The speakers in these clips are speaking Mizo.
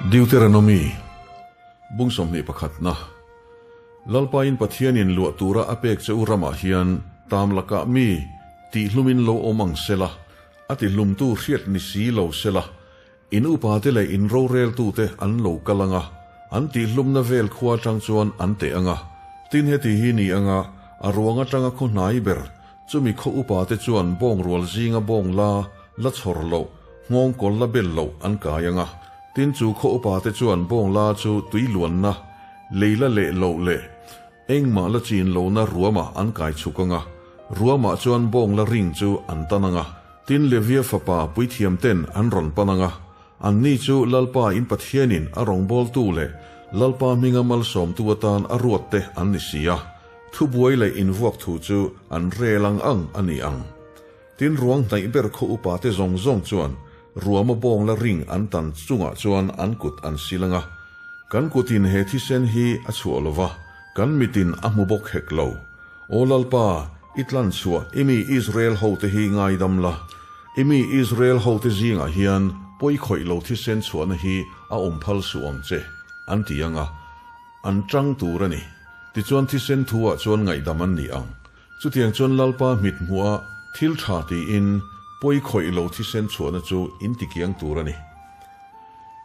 Deuteronomy, Bung 21na, Lalpain Pathianin luah tura a pek che u ramah hian tam lakah mi tihlumin lo awm ang sela, a tihlumtu hriat ni si lo sela, in upate leh in roreltute an lo kal ang a, an tihlumna vel khua atang chuan an teh ang a. Tin heti hi ni anga a ruang atanga khaw hnai ber Chumi khaw upate chuan bawng rual zinga bawng la la chhawr loh, nghawng kawl la bel loh an kai ang a. Tin chu khaw upate chuan bawng la chu tui luanna, lei la leh loh leh engmah la chin lohna ruamah an kai chhuk ang a. Ruamah chuan bawng la ring chu an tan ang a. Tin Levia fapa puithiamten an rawn pan ang a. Anni chu Lalpa in Pathianin a rawngbawltu leh Lalpa hminga malsawmtu atan a ruatte an ni si a. Thubuai leh invuak thu chu an rel ang ang a ni ang. Tin ruang hnaih ber khaw upate zawng zawng chuan ruama bawng la ring an tan chungah chuan an kut an sil ang a. Kan kutin he thisen hi a chhuah lo va, kan mitin a hmu bawk hek lo. Aw Lalpa, i tlan chhuah i mi Israel hote hi ngaidam la. I mi Israel hote zingah hian pawi khawih lo thisen chhuahna hi a awm phal suh ang che, an ti ang a. An tang tur a ni. Tichuan thisen thu ah chuan ngaihdam an ni ang. Chutiang chuan Lalpa hmit hmuh a thil tha tiin pawi khawih lo thisen chhuahna chu in ti kiang tur a ni.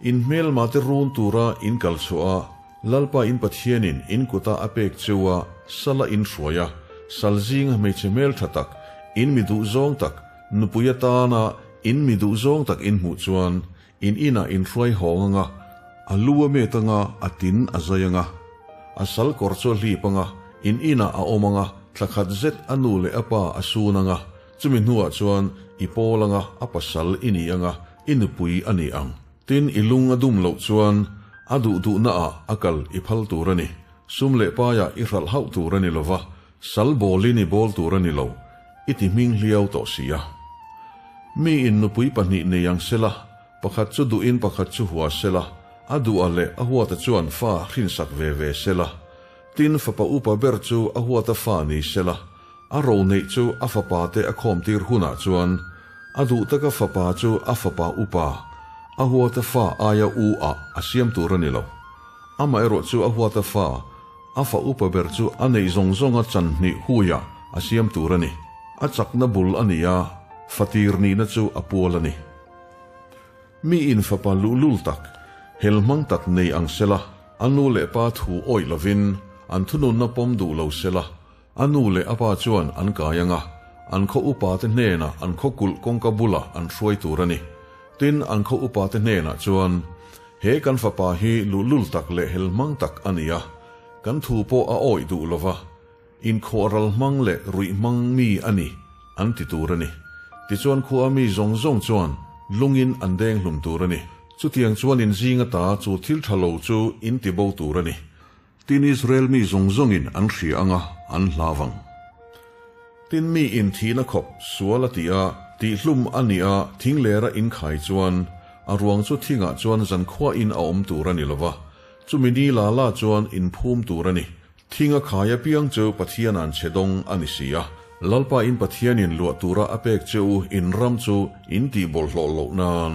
In hmelma te run tura in kal chhuah a, Lalpa in Pathianin in kuta a pek cheu a, sala in hruai a, sal zinga hmeichhe hmeltha tak, in mi duhzawng tak, nupui atana in mi duhzawng tak in hmuh chuan In inah in hruai hawng anga, a lu a met anga, a tin a zai anga, a sal kawr chu a hlip anga, in inah a awm anga, thla khat zet a nu leh a pa a sun anga, chumi hnuah chuan i pawl anga, a pasal i ni anga, i nupui a ni ang. Tin, i lung a dum loh chuan a duh duhnaah a kal i phal tur a ni. Sum leh paiah i hralh hauh tur a ni lova, Sal bawlin i bawl tur a ni lo, i ti hming hliau tawh si a. Mi in nupui pahnih nei ang sela, pakhat chu duhin pakhat chu hua sela, a duha leh a huata chuan fa hrinsak ve ve sela. Tin, fapa upa ber chu a huata fa ni sela, a ro neih chu a fapa te a khawmtir hunah chuan a duh taka fapa chu a fapa upa, a huata fa aia u ah a siam tur a ni lo. Amaherawh chu a huata fa, A fa upa ber chu a neih zawng zawnga chan hnih huiah a siam tur a ni. A chakna bul a ni a, fatir nihna chu a pual a ni. Mi in fapa luhlul tak, hel hmang tak nei ang sela, a nu leh pa thu awih lovin an thununna pawm duh lo sela, a nu leh a pa chuan an kai ang a, an khaw upate hnenah an khaw kulh kawngka bulah an hruai tur a ni. Tin, an khaw upate hnenah chuan, He kan fapa hi luhlul tak leh helhmang tak a ni a, kan thu pawh a awih duh lo va, inkhawh ral hmang leh ruih hmang mi a ni, an ti tur a ni. Tichuan khua mi zawng zawng chuan lungin an deng hlum tur a ni. Chutiang chuan in zing ata chu thil tha lo chu in ti bo tur a ni. Tin Israel mi zawng zawngin an hria anga an hlau ang. Tin mi in thihna khawp sual a ti a, tihhlum a nih a thinglera in khai chuan a ruang chu thingah chuan zankhuain a awm tur a ni lo va, chumi ni la la chuan in phum tur a ni. Thing a khai apiang chu Pathian an che dawng a ni si a. Lalpa in Pathianin luah tura a pek che u in ram chu in tih bawlhhlawh loh nan.